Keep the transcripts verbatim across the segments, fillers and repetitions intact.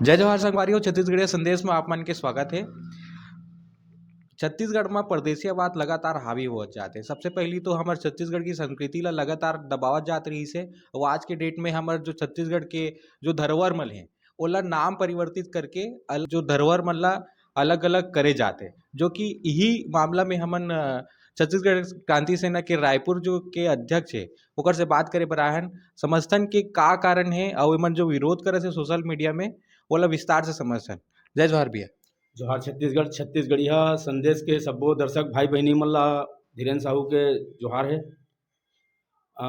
जय जोहार संगवारी हो, छत्तीसगढ़िया संदेश में आप मन के स्वागत है। छत्तीसगढ़ में परदेसियावाद लगातार हावी होत जात है। सबसे पहली तो हमर छत्तीसगढ़ की संस्कृति ला लगातार दबावत जात रही से, और आज के डेट में हमर जो छत्तीसगढ़ के जो धरोहर मन है, ओला नाम परिवर्तित करके अल-, जो धरोहर मन ला अलग-अलग करे जात है, जो कि यही मामला में हमन, अ, छत्तीसगढ़ क्रांति सेना के रायपुर जो के अध्यक्ष है, ओकर से बात करे बर आए हन। समझथन के का कारण है, अउ एमन जो विरोध करे से सोशल मीडिया में, ओला विस्तार से समझथन। जय जोहार भैया। जोहार छत्तीसगढ़, छत्तीसगढ़िया संदेश के सब्बो दर्शक भाई बहिनी मन ला धीरेन साहू के जोहार है। आ,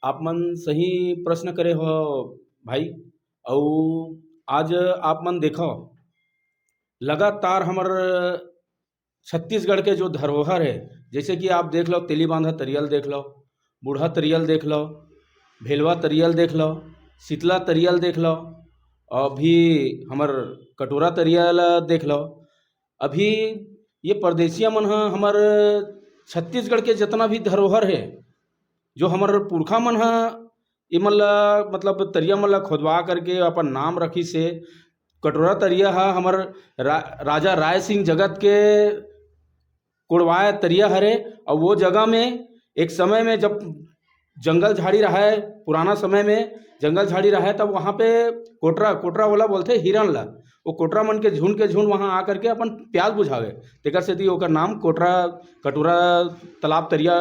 आप मन सही प्रश्न करे हो भाई। अउ आज आप मन देखो, लगातार हमर छत्तीसगढ़ के जो धरोहर है, जैसे कि आप देख लो, तेलीबांधा तरियल देख लो, बूढ़ा तरियल देख लो, भेलवा तरियल देख लो, शीतला तरियल देख लो, अभी हमर कटोरा तरियल देख लो। अभी ये परदेसिया मन ह हमर छत्तीसगढ़ के जितना भी धरोहर है, जो हमर पुरखा मन ह एमन ला, मतलब, तरिया मन ला खोदवा करके अपन नाम रखिस हे। कटोरा तरिया ह हमर रा-, राजा राय सिंह जगत के कोड़वाए तरिया हरे। और वो जगह में एक समय में जब जंगल झाड़ी रहा है, पुराना समय में जंगल झाड़ी रहा है, तब वहाँ पे कोटरा, कोटरा वाला बोलते हिरन ला, वो कोटरा मन के झुंड के झुंड वहाँ आ करके अपन प्यास बुझावे, तेकर सेती ओकर नाम कोटरा, कटोरा, तालाब तरिया,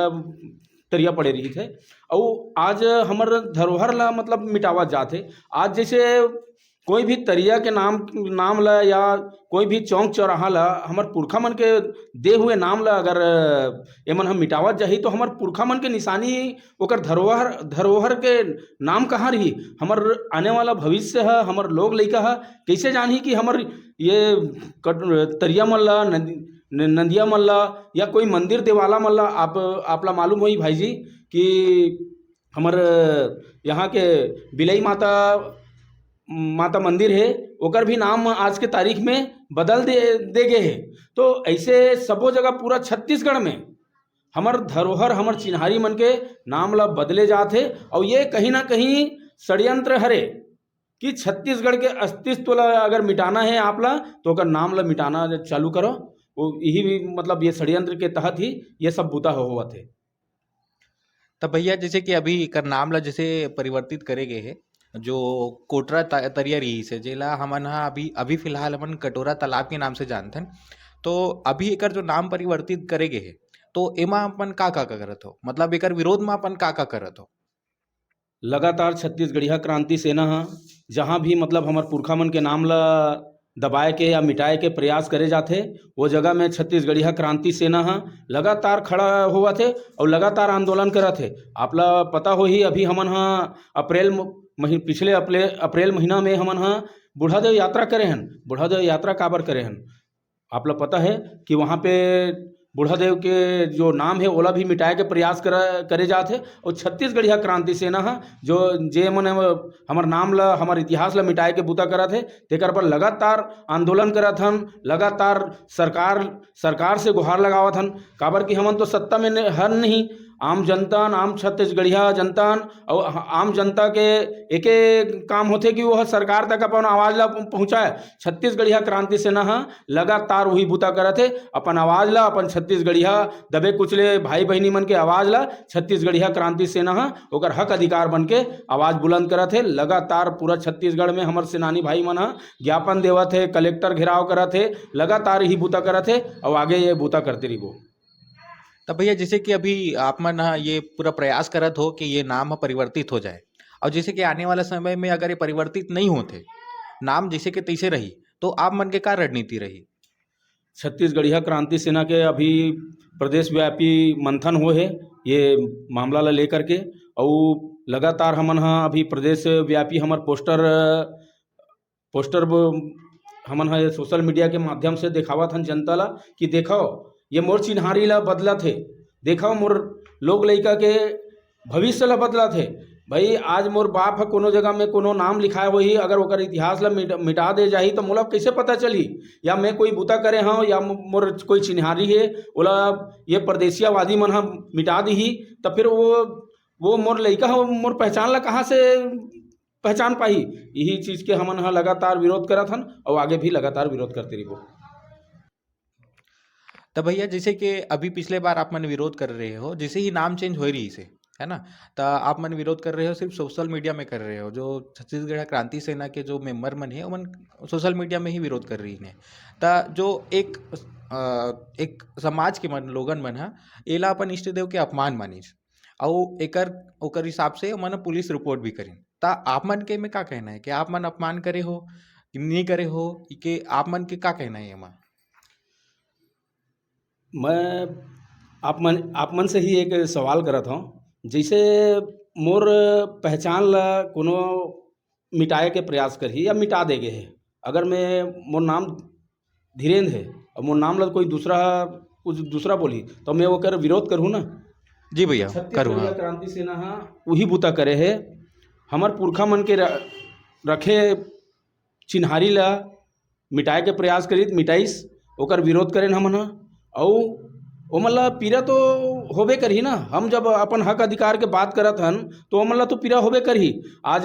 तरिया पड़े रही थे। और आज हमर धरोहर ला, मतलब, मिटावा जात है। आज जैसे कोई भी तरिया के नाम, नाम ला या कोई भी चौक चौराहा ला हमर पुरखा मन के दे हुए नाम ला अगर एमन ह मिटावत जाही, तो हमर पुरखा मन के निशानी, ओकर धरोहर, धरोहर के नाम कहाँ रही? हमर आने वाला भविष्य ह, हमर लोग लइका ह, कैसे जानही कि हमर ये कट-, तरिया मन ला, नदी, न-, नदिया मन ला या कोई मंदिर देवाला मन ला? आप, आप ला मालूम होही भाई जी कि हमर यहाँ के बिलई माता, माता मंदिर है, ओकर भी नाम आज के तारीख में बदल दे, दे गे है। तो ऐसे सबो जगह पूरा छत्तीसगढ़ में हमर धरोहर, हमर चिन्हारी मन के नाम ला बदले जात है। और ये कहीं ना कहीं षड्यंत्र हरे कि छत्तीसगढ़ के अस्तित्व ला अगर मिटाना है आप ला, तो ओकर नाम ला मिटाना चालू करो। वो यही भी, मतलब, ये षड्यंत्र के तहत ही ये सब बुता हो, होवत है। तब भैया, जैसे कि अभी एकर नाम ला जैसे परिवर्तित करे गए है, जो कोटरा त-, तरिया रही से, जेला हमन हा अभी, अभी फिलहाल हमन कटोरा तालाब के नाम से जानथन, तो अभी एकर जो नाम परिवर्तित करे गए है, तो एमा अपन का, का, का करत हो? मतलब, एकर विरोध में अपन का, का करत हो? लगातार छत्तीसगढ़िया क्रांति सेना ह जहाँ भी, मतलब, हमर पुरखा मन के नाम ला दबाए के या मिटाए के प्रयास करे जाथे, वो जगह में छत्तीसगढ़िया क्रांति सेना ह लगातार खड़ा होवत हे और लगातार आंदोलन करत हे। आप ला पता होही, अभी हमन ह अप्रैल म-, मही-, पिछले अप्रैल, अप्रैल महीना में हमन ह बूढ़ादेव यात्रा करे हन। बूढ़ादेव यात्रा काबर करे हन? आप ला पता है कि वहाँ पे बूढ़ादेव के जो नाम है, ओला भी मिटाए के प्रयास करा, करे जात है। और छत्तीसगढ़िया क्रांति सेना ह, जो जे मन हमर नाम ला, हमर इतिहास ला मिटाए के बुता करत है, तेकर बर लगातार आंदोलन करत हन, लगातार सरकार, सरकार से गुहार लगावत हन। काबर कि हमन तो सत्ता में न-, हन नहीं, आम जनता, आम छत्तीसगढ़िया जनता, और आम जनता के एके काम होथे कि वो सरकार तक अपन आवाज ला पहुँचाए। छत्तीसगढ़िया क्रांति सेना ह लगातार वही बुता करत हे, अपन आवाज ला, अपन छत्तीसगढ़िया दबे कुचले भाई बहिनी मन के आवाज ला छत्तीसगढ़िया क्रांति सेना ह ओकर हक अधिकार बन के आवाज बुलंद करत हे। लगातार पूरा छत्तीसगढ़ में हमर सेनानी भाई मन ह ज्ञापन देवत हे, कलेक्टर घेराव करत हे, लगातार ही बुता करत हे और आगे ये बुता करते रहिबो। तब भैया, जैसे कि अभी आप मन ह ये पूरा प्रयास करत हो कि ये नाम ह परिवर्तित हो जाए, और जैसे कि आने वाला समय में अगर ये परिवर्तित नहीं होते, नाम जैसे के तैसे रही, तो आप मन के का रणनीति रही? छत्तीसगढ़िया क्रांति सेना के अभी प्रदेश व्यापी मंथन हो हे ये मामला ला लेकर के, और लगातार हमन ह अभी प्रदेश व्यापी हमर पोस्टर, पोस्टर ब-, हमन ह सोशल मीडिया के माध्यम से देखावत हन जनता ला कि देखो, ये मोर चिन्हारी ला बदलत हे, देखो, मोर लोग लइका के भविष्य ला बदलत हे। भाई, आज मोर बाप ह कोनो जगह में कोनो नाम लिखाए होही, अगर ओकर इतिहास ला मिट-, मिटा दे जाही, तो मोला कैसे पता चलही? या मैं कोई बुता करे हंव, या मो-, मोर कोई चिन्हारी हे, ओला ये परदेसियावादी मन ह मिटा दिही, त फिर वो, वो मोर लइका ह, मोर पहचान ला कहाँ से पहचान पाही। यही चीज के हमन ह लगातार विरोध करत हन और आगे भी लगातार विरोध करते रहिबो। तो भैया, जैसे कि अभी पिछले बार आप मन विरोध कर रहे हो, जैसे ही नाम चेंज हो रही से, है ना, तो आप मन विरोध कर रहे हो, सिर्फ सोशल मीडिया में कर रहे हो। जो छत्तीसगढ़ क्रांति सेना के जो मेंबर मन है, उमन सोशल मीडिया में ही विरोध कर रही ने। तो जो एक अ, एक समाज के मन, लोगन मन ह एला अपन इष्ट देव के अपमान मानिस, अउ एकर ओकर हिसाब से ओमन पुलिस रिपोर्ट भी करिन। ता आप मन के में का कहना है कि आप मन अपमान करे हो कि नहीं करे हो, कि आप मन के का कहना है एमा? मैं आप मन आप मन से ही एक सवाल करत हूँ। जैसे मोर पहचान ला कोनो मिटाए के प्रयास करही या मिटा दे गे हे, अगर मैं मोर नाम धीरेन्द्र है और मोर नाम ला कोई दूसरा कुछ दूसरा बोली, तो मैं ओकर विरोध करूँ ना। जी भैया, छत्तीसगढ़िया करूँगा। क्रांति सेना हा वही बुता करे है। हमर पुरखा मन के र-, रखे चिन्हारी ला मिटाए के प्रयास करित, मिटाइस, ओकर विरोध करेन हमन ह। अउ ओमन ला पीरा तो होबे करही ना। हम जब अपन हक अधिकार के बात करत हन, तो ओमन ला तो पीरा होबे करही। आज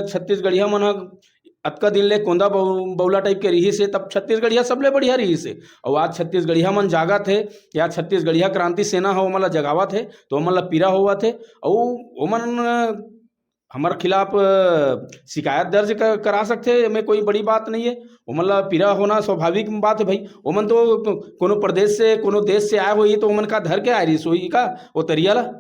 छत्तीसगढ़िया मन ह अतका दिन ले कोंदा बउ-, बउला टाइप के रिहिस हे, तब छत्तीसगढ़िया सबले बढ़िया रिहिस हे। अउ आज छत्तीसगढ़िया मन जागत हे, या छत्तीसगढ़िया क्रांति सेना ह ओमन ला जगावत हे, तो ओमन ला पीरा होवत हे। अउ ओमन हमर खिलाफ, अ, शिकायत दर्ज क-, करा सकथे, एमे कोई बड़ी बात नहीं है। ओमन ला पीरा होना स्वाभाविक बात है भाई। ओमन तो को-, कोनो प्रदेश से, कोनो देश से आए होही, तो ओमन का धर के आए रहिस होही का ओ तरिया ला?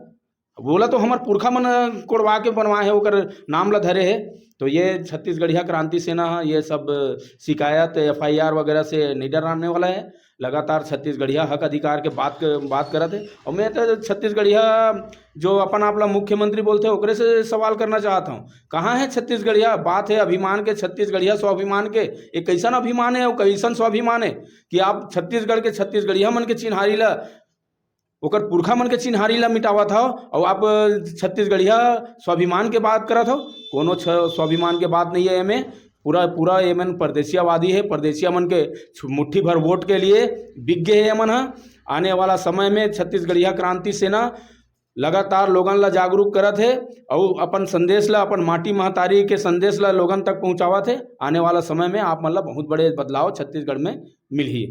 ओला तो हमर पुरखा मन कोड़वा के बनवाए हे, ओकर नाम ला धरे हे। तो ये छत्तीसगढ़िया क्रांति सेना ह, ये सब शिकायत, एफ आई आर वगैरह से नहीं डराने वाला है। लगातार छत्तीसगढ़िया हक अधिकार के बात क-, बात करत हे। और मैं तो छत्तीसगढ़िया जो अपन आप ला मुख्यमंत्री बोलथे, ओकरे से सवाल करना चाहत हूँ, कहाँ है छत्तीसगढ़िया? बात है अभिमान के, छत्तीसगढ़िया स्वाभिमान के। ये कैसन अभिमान है और कैसन स्वाभिमान है कि आप छत्तीसगढ़ के, छत्तीसगढ़िया मन के चिन्हारी ला, ओकर पुरखा मन के चिन्हारी ला मिटावत हव और आप छत्तीसगढ़िया स्वाभिमान के बात करत हव? कोनो छ-, स्वाभिमान के बात नहीं है एमे। पूरा, पूरा एमन परदेसियावादी है, परदेसिया मन के छु-, मुट्ठी भर वोट के लिए बिक गे है एमन ह। आने वाला समय में छत्तीसगढ़िया क्रांति सेना लगातार लोगन ला जागरूक करत हे अउ अपन संदेश ला, अपन माटी महतारी के संदेश ला लोगन तक पहुँचावत हे। आने वाला समय में आप मन ला बहुत बड़े बदलाव छत्तीसगढ़ में मिलही।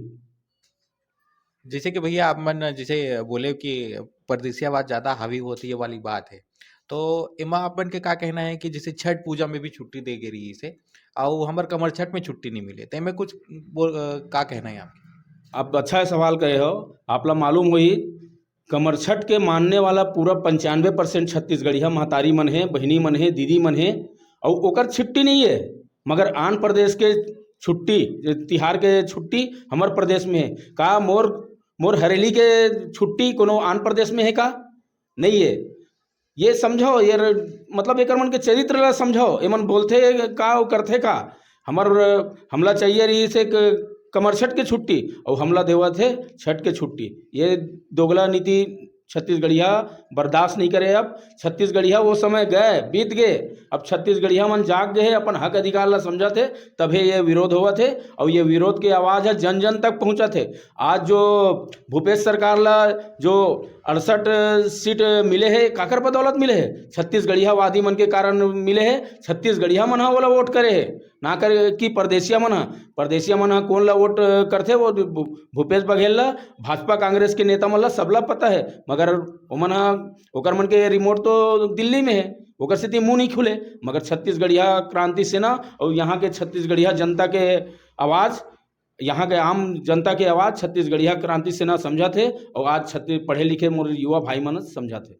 जैसे कि भैया, आप मन जैसे बोले कि परदेसियावाद ज़्यादा हावी होत हे, ये वाली बात है, तो एमा आप मन के का कहना है कि जैसे छठ पूजा में भी छुट्टी दे गे रहिस हे, अउ हमर कमर छठ में छुट्टी नहीं मिले, तो एमे कुछ बोल, अ, का कहना है आपके? आप अच्छा सवाल कहे हो। आप ला मालूम होही, कमर छठ के मानने वाला पूरा पंचानवे परसेंट छत्तीसगढ़िया महतारी मन हे, बहिनी मन हे, दीदी मन हे, अउ ओकर छुट्टी नहीं है। मगर आन प्रदेश के छुट्टी, तिहार के छुट्टी हमर प्रदेश में है। का मोर, मोर हरेली के छुट्टी कोनो आन प्रदेश में है का? नहीं है। ये समझो, ये र-, मतलब एकर मन के चरित्र ला समझो। एमन बोलथे का, वो करथे का? हमर, हमला चाहिए रहिस एक कमर छठ के छुट्टी, अउ हमला देवत हे छठ के छुट्टी। ये दोगला नीति छत्तीसगढ़िया बर्दाश्त नहीं करे। अब छत्तीसगढ़िया वो समय गए, बीत गए। अब छत्तीसगढ़िया मन जाग गए हे, अपन हक अधिकार ला समझत हे, तभे ये विरोध होवत हे। और ये विरोध के आवाज़ है, जन जन तक पहुँचत हे। आज जो भूपेश सरकार ला जो अड़सठ सीट मिले हे, काकर बदौलत मिले हे? छत्तीसगढ़ियावादी मन के कारण मिले हे। छत्तीसगढ़िया मन ह ओला वोट करे हे, ना करे कि परदेसिया मन ह। परदेसिया मन ह कोन ला वोट करथे, वो भू-, भूपेश बघेल ला, भाजपा कांग्रेस के नेता मन ला, सबला पता है। मगर ओमन ह, ओकर मन के रिमोट तो दिल्ली में है, ओकर सेती मुंह नहीं खुले। मगर छत्तीसगढ़िया क्रांति सेना और यहाँ के छत्तीसगढ़िया जनता के आवाज़, यहाँ के आम जनता के आवाज़ छत्तीसगढ़िया क्रांति सेना समझत हे। और आज छत्तीस पढ़े लिखे मोर युवा भाई मन समझत हे।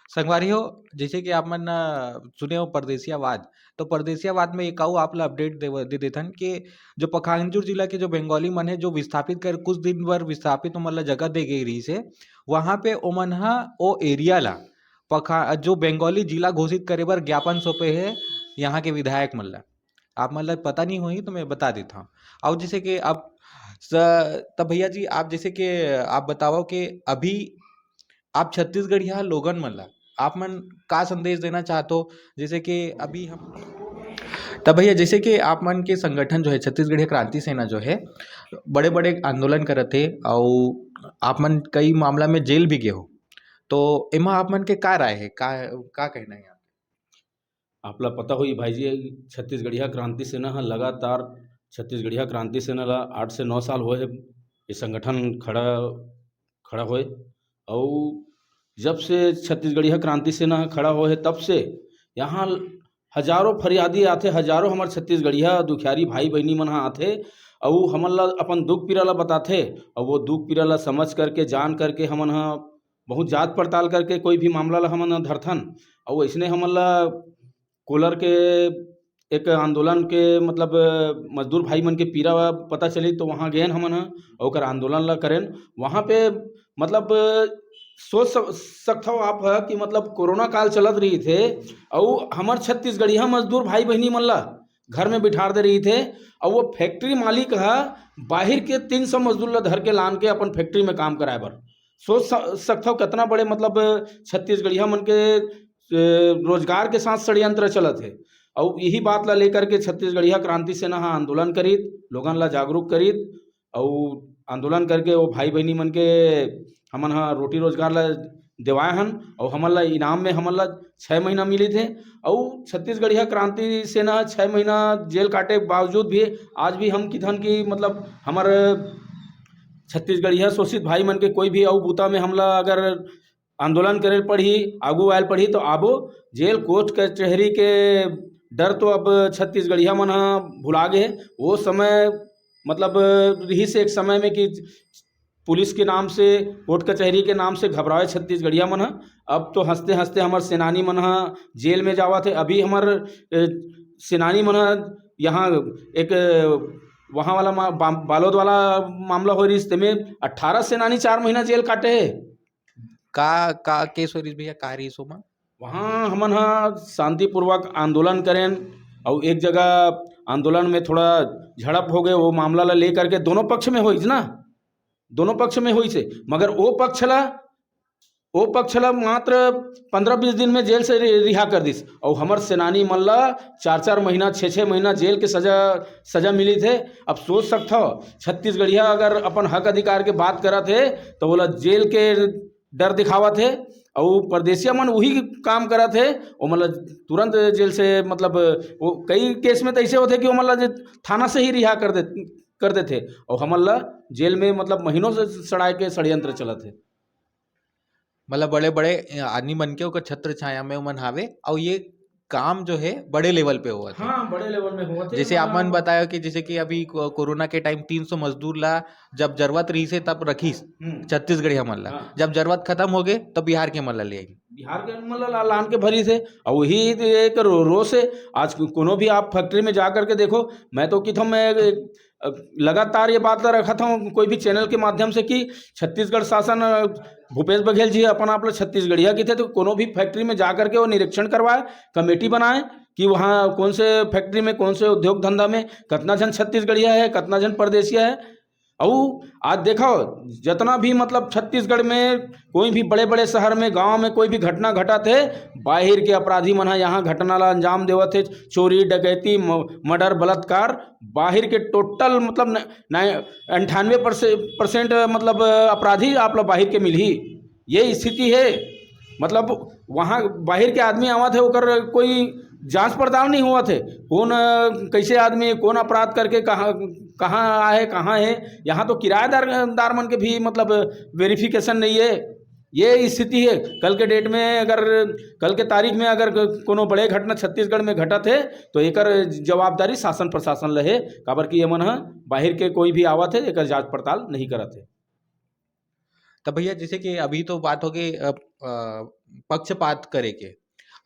संगवारी हो, जैसे कि आप मन, अ, सुने हो परदेसियावाद, तो परदेसियावाद में एक अउ आप ला अपडेट दे, दे देथन कि जो पखांजूर जिला के जो बंगाली मन है, जो विस्थापित कर, कुछ दिन बर विस्थापित ओमन ला जगह दे गई रहिस हे, वहाँ पे ओमन ह ओ एरिया ला पखा-, जो बंगाली जिला घोषित करे बर ज्ञापन सौंपे हे यहाँ के विधायक मन ला। आप मन ला पता नहीं होही तो मैं बता देता हूँ। और जैसे कि आप स-, तब भैया जी, आप जैसे कि आप बताओ कि अभी आप छत्तीसगढ़िया लोगन मन ला, आप मन का संदेश देना चाहत हो? जैसे कि अभी हम, तब भैया, जैसे कि आप मन के संगठन जो है, छत्तीसगढ़िया क्रांति सेना जो है, बड़े-बड़े आंदोलन करत हे, अउ आप मन कई मामला में जेल भी गए हो, तो एमा आप मन के का राय है, का, का कहना है आप? आप ला पता होही भाई जी, छत्तीसगढ़िया क्रांति सेना ह लगातार, छत्तीसगढ़िया क्रांति सेना ला आठ से नौ साल होए हे, ये संगठन खड़ा, खड़ा होए। अउ जब से छत्तीसगढ़िया क्रांति सेना ह खड़ा होए हे, तब से यहाँ हजारों फरियादी आथे, हजारों हमर छत्तीसगढ़िया दुखियारी भाई बहिनी मन ह आथे, अउ हमन ला अपन दुख पीरा ला बताथे, अउ वो दुख पीरा ला समझ करके, जान करके हमन ह बहुत जांच पड़ताल करके कोई भी मामला ला हमन ह धरथन। अउ अइसने हमन ला कोलर के एक आंदोलन के, मतलब, मजदूर भाई मन के पीरा पता चली, तो वहाँ गेन हमन ह, ओकर आंदोलन ला करेन। वहाँ पे, मतलब, सोच सक-, सकथव आप ह कि, मतलब, कोरोना काल चलत रही थे, अउ हमर छत्तीसगढ़िया मजदूर भाई बहिनी मन ला घर में बिठार दे रही थे, अउ वो फैक्ट्री मालिक ह बाहिर के तीन सौ मजदूर ला धर के लान के अपन फैक्ट्री में काम कराए बर। सोच स-, सकथव कितना बड़े, मतलब, छत्तीसगढ़िया मन के, अ, रोजगार के साथ षड्यंत्र चलत हे। अउ यही बात ला लेकर के छत्तीसगढ़िया क्रांति सेना ह आंदोलन करित, लोगन ला जागरूक करित, अउ आंदोलन करके वो भाई बहिनी मन के हमन ह रोटी रोजगार ला देवाए हन, अउ हमन ला इनाम में हमन ला छः महीना मिली थे। अउ छत्तीसगढ़िया क्रांति सेना ह छः महीना जेल काटे बावजूद भी आज भी हम किथन कि, मतलब, हमर छत्तीसगढ़िया शोषित भाई मन के कोई भी अउ बूता में हमला अगर आंदोलन करे पड़ही, आगू आयल पड़ही, तो आबो। जेल कोर्ट कचहरी के डर तो अब छत्तीसगढ़िया मन ह भुला गे हे। वो समय, मतलब, रिहिस एक समय में कि पुलिस के नाम से, कोर्ट कचहरी के नाम से घबरावे छत्तीसगढ़िया मन ह। अब तो हंसते हंसते हमर सेनानी मन ह जेल में जावत हे। अभी हमर, ए, सेनानी मन ह यहाँ एक, वहाँ वाला मा-, बा-, बालोद वाला मामला हो रहिस, तेमे अट्ठारह सेनानी चार महीना जेल काटे हे। का, का केस हो रहिस भैया, का रहिस ओमा? वहाँ हमन ह शांतिपूर्वक आंदोलन करेन, अउ एक जगह आंदोलन में थोड़ा झड़प हो गए, वो मामला ला लेकर के दोनों पक्ष में होइस ना, दोनों पक्ष में होइस हे, मगर वो पक्ष ला, वो पक्ष ला मात्र पंद्रह बीस दिन में जेल से रि-, रिहा कर दिस, अउ हमर सेनानी मन ला चार चार महीना, छः छः महीना जेल के सजा, सजा मिली थे। अब सोच सकथव, छत्तीसगढ़िया अगर अपन हक अधिकार के बात करत हे, तो ओला जेल के डर दिखावत हे, अउ परदेसिया मन उही काम करत हे, ओमन ला तुरंत जेल से, मतलब, वो कई केस में तो ऐसे होथे कि ओमन ला जे थाना से ही रिहा कर दे, कर देथे, अउ हमन ला जेल में, मतलब, महीनों से सड़ाए के षड्यंत्र चलत हे। मतलब, बड़े-बड़े, अ, आदमी मन के ओकर छत्र छाया में ओमन हावे, अउ ये काम जो है बड़े लेवल पे होवत हे। हाँ, बड़े लेवल में होवत हे। जैसे आप मन बतायो कि जैसे कि अभी को-, कोरोना के टाइम तीन सौ मजदूर ला जब जरूरत रहिस हे तब रखिस हम्म। छत्तीसगढ़िया मन ला, हाँ। जब जरूरत खत्म हो गए तब बिहार के मन ला ले आई। बिहार के मन ला ला-, लान के भरिस हे, अउ वही एक रो-, रोष हे। आज को-, कोनो भी आप फैक्ट्री में जा करके देखो, मैं तो किथों मैं एक, अ, लगातार ये बात ला रखत हूँ कोई भी चैनल के माध्यम से कि छत्तीसगढ़ शासन, अ, भूपेश बघेल जी अपन आप ला छत्तीसगढ़िया किथे, तो कोनो भी फैक्ट्री में जा करके वो निरीक्षण करवाए, कमेटी बनाए कि वहाँ कौन से फैक्ट्री में, कौन से उद्योग धंधा में कितना झन छत्तीसगढ़िया है, कितना झन परदेसिया है। अउ आज देखो, जितना भी, मतलब, छत्तीसगढ़ में कोई भी बड़े-बड़े शहर में, गांव में कोई भी घटना घटत हे, बाहिर के अपराधी मन ह यहाँ घटना ला अंजाम देवत हे। चोरी, डकैती, म-, मर्डर, बलात्कार, बाहिर के टोटल, मतलब, न-, न-, अंठानवे परसेंट, मतलब, अपराधी आप ला बाहिर के मिलही। ये स्थिति हे, मतलब, वहाँ बाहिर के आदमी आवत हे, ओकर कोई जांच पड़ताल नहीं होवत हे, कौन, अ, कैसे आदमी हे, कौन अपराध करके कहाँ, कहाँ आए, कहाँ हे। यहाँ तो किराएदार, दार मन के भी, मतलब, वेरिफिकेशन नहीं हे। ये स्थिति हे। कल के डेट में अगर, कल के तारीख में अगर क-, कोनो बड़े घटना छत्तीसगढ़ में घटत हे, तो एकर जवाबदारी शासन प्रशासन ल हे, काबर कि ये मन ह बाहिर के कोई भी आवत हे, एकर जांच पड़ताल नहीं करत हे। तब भैया, जैसे कि अभी तो बात हो गई, अ, अ, पक्षपात करे के,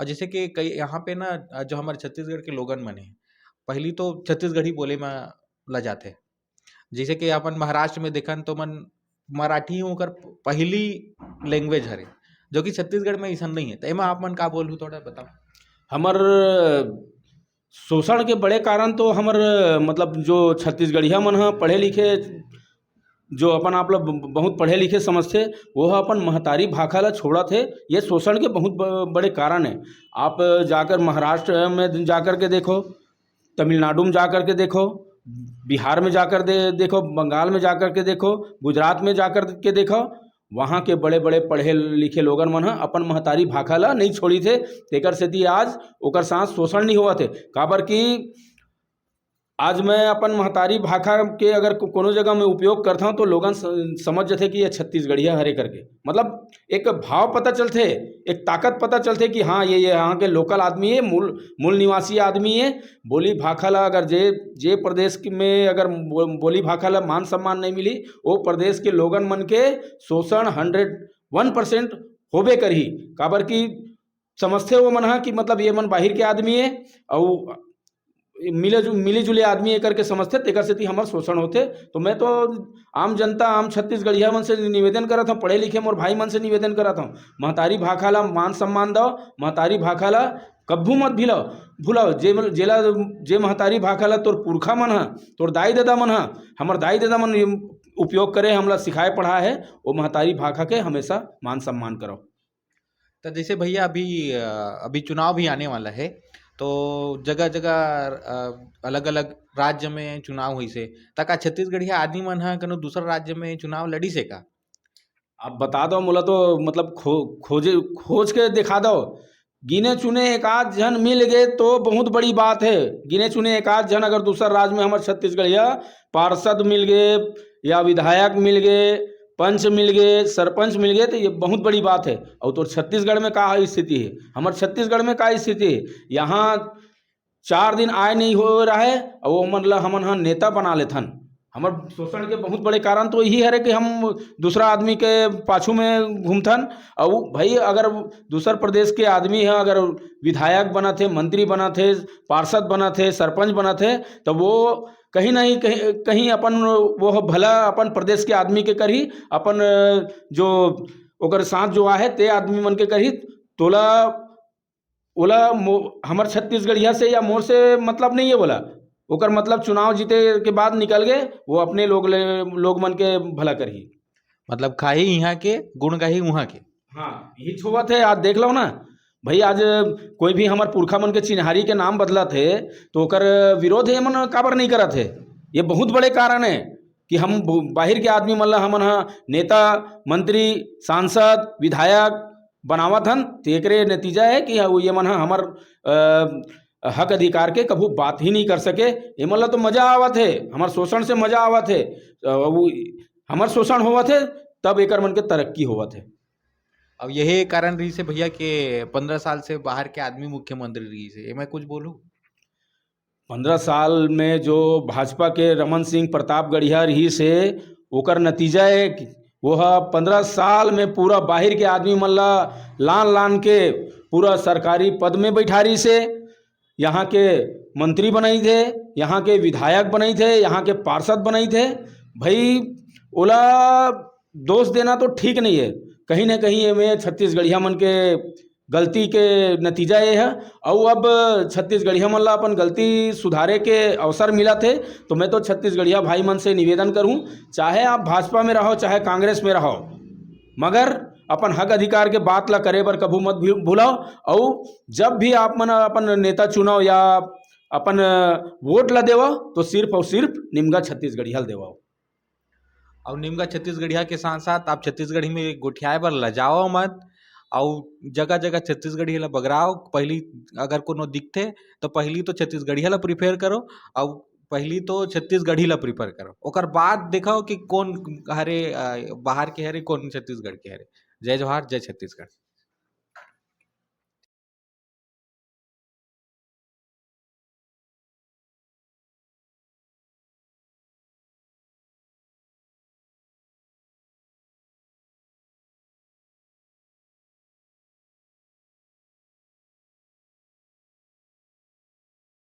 और जैसे कि कई यहाँ पे ना, अ, जो हमारे छत्तीसगढ़ के लोगन मन हे, पहली तो छत्तीसगढ़ी बोले में लजाथे। जैसे कि अपन महाराष्ट्र में देखन तो मन मराठी ओकर पहली लैंग्वेज हरे, जो कि छत्तीसगढ़ में ऐसा नहीं है। तो एमा आप मन का बोलहु, थोड़ा बताओ। हमर शोषण के बड़े कारण तो हमर, मतलब, जो छत्तीसगढ़िया मन ह पढ़े लिखे, जो अपन आप ला ब-, बहुत पढ़े लिखे समझथे, वो ह अपन महतारी भाखा ला छोड़त हे। ये शोषण के बहुत ब-, बड़े कारण हे। आप जाकर महाराष्ट्र में जाकर के देखो, तमिलनाडु में जाकर के देखो, बिहार में जाकर दे-, देखो, बंगाल में जाकर के देखो, गुजरात में जाकर के देखो, वहाँ के बड़े बड़े पढ़े लिखे लोगन मन ह अपन महतारी भाखा ला नहीं छोड़ी थे। तेकर सेती आज ओकर साथ शोषण नहीं होवत हे। काबर कि आज मैं अपन महतारी भाखा के अगर को-, कोनो जगह में उपयोग करता हूँ, तो लोगन स-, समझ जथे कि ये छत्तीसगढ़िया हरे करके। मतलब, एक भाव पता चलथे, एक ताकत पता चलथे कि हाँ, ये, ये यहाँ के लोकल आदमी है, मूल, मूल निवासी आदमी है। बोली भाखा ला अगर जे, जे प्रदेश के में अगर बो-, बोली भाखा ला मान सम्मान नहीं मिली, वो प्रदेश के लोगन मन के शोषण हंड्रेड वन परसेंट होबे करही। काबर कि समझथे वो मन ह कि मतलब ये मन बाहिर के आदमी है, अउ मिले जु-, मिली जुली आदमी है करके समझथे, तेकर सेती हमर शोषण होथे। तो मैं तो आम जनता, आम छत्तीसगढ़िया मन से निवेदन करत हूँ, पढ़े लिखे मोर भाई मन से निवेदन करत हूँ, महतारी भाखा ला मान सम्मान दो, महतारी भाखा ला कभू मत भूलो, भूलो। जे, जेला, जे महतारी भाखा ला तोर पुरखा मन ह, तोर दाई ददा मन ह, हमर दाई ददा मन उपयोग करे, हमला सिखाए पढ़ाए है, वो महतारी भाखा के हमेशा मान सम्मान करो। तो जैसे भैया अभी, अ, अभी चुनाव भी आने वाला है, तो जगह-जगह, अ, अलग-अलग राज्य में चुनाव होइसे, त का छत्तीसगढ़िया आदमी मन ह कोनो दूसर राज्य में चुनाव लड़ीसे का? आप बता दो मोला तो, मतलब, खो-, खोजे, खोज के दिखा दो। गिने चुने एक आध झन मिल गए तो बहुत बड़ी बात है। गिने चुने एक आध झन अगर दूसर राज्य में हमर छत्तीसगढ़िया पार्षद मिल गए या विधायक मिल गए, पंच मिल गए, सरपंच मिल गए, तो ये बहुत बड़ी बात है। और तो छत्तीसगढ़ में का स्थिति है, हमर छत्तीसगढ़ में का स्थिति है, यहाँ चार दिन आए नहीं हो रहा है, और वो मन ला हमन ह नेता बना लेथन। हमर शोषण के बहुत बड़े कारण तो यही हरे कि हम दूसरा आदमी के पाछू में घूमथन। और भाई, अगर दूसर प्रदेश के आदमी है, अगर विधायक बनत हे, मंत्री बनत हे, पार्षद बनत हे, सरपंच बनत हे, तो वो कहीं नहीं कहीं, कहीं अपन वो भला अपन प्रदेश के आदमी के करही, अपन जो ओकर साथ जो आहे ते आदमी मन के करही। तोला, ओला मो-, हमर छत्तीसगढ़िया से या मोर से मतलब नहीं है बोला, ओकर मतलब चुनाव जीते के बाद निकल गए, वो अपने लोग ले, लोग मन के भला करही। मतलब खाही यहाँ के, गुण गाही वहाँ के। हाँ, यही होवत है। आज देख लो ना भाई, आज कोई भी हमर पुरखा मन के चिन्हारी के नाम बदलत है, तो ओकर विरोध ये मन काबर नहीं करत है? ये बहुत बड़े कारण है कि हम ब-, बाहिर के आदमी मन ला हमन ह नेता, मंत्री, सांसद, विधायक बनावत हन, तो एकरे नतीजा है कि वो ये मन ह हमर, अ, हक अधिकार के कभू बात ही नहीं कर सके। ये मन ला तो मजा आवत है, हमर शोषण से मजा आवत है, अ, वो हमर शोषण होवत है, तब एकर मन के तरक्की होवत है। अब यही कारण रही से भैया के पंद्रह साल से बाहर के आदमी मुख्यमंत्री रही से, ये मैं कुछ बोलूँ? पंद्रह साल में जो भाजपा के रमन सिंह प्रतापगढ़िया रही से, ओकर नतीजा है कि वो ह पंद्रह साल में पूरा बाहिर के आदमी मन ला लान लान के पूरा सरकारी पद में बैठा रही से। यहाँ के मंत्री बनाई थे, यहाँ के विधायक बनाई थे, यहाँ के पार्षद बनाई थे। भाई, ओला दोष देना तो ठीक नहीं है। कहीं ना कहीं एमे छत्तीसगढ़िया मन के गलती के नतीजा ये है। अउ अब छत्तीसगढ़िया मन ला अपन गलती सुधारे के अवसर मिलत हे, तो मैं तो छत्तीसगढ़िया भाई मन से निवेदन करूँ, चाहे आप भाजपा में रहो, चाहे कांग्रेस में रहो, मगर अपन हक अधिकार के बात ला करे बर कभू मत भी भूलाओ। अउ जब भी आप मन अपन नेता चुनाव या अपन वोट ला देवो, तो सिर्फ और सिर्फ निमगा छत्तीसगढ़िया ला देवो। और निमगा छत्तीसगढ़िया के साथ साथ आप छत्तीसगढ़ी में गोठियाए बर लजाओ मत, और जगह जगह छत्तीसगढ़ी ला बगराओ। पहली अगर कोनो दिखथे, तो पहली तो छत्तीसगढ़िया ला प्रिफर करो, और पहली तो छत्तीसगढ़ी ला प्रिफर करो, ओकर बाद देखो कि कौन हरे, अ, बाहर के हरे, कौन छत्तीसगढ़ के हरे। जय जोहार, जय छत्तीसगढ़।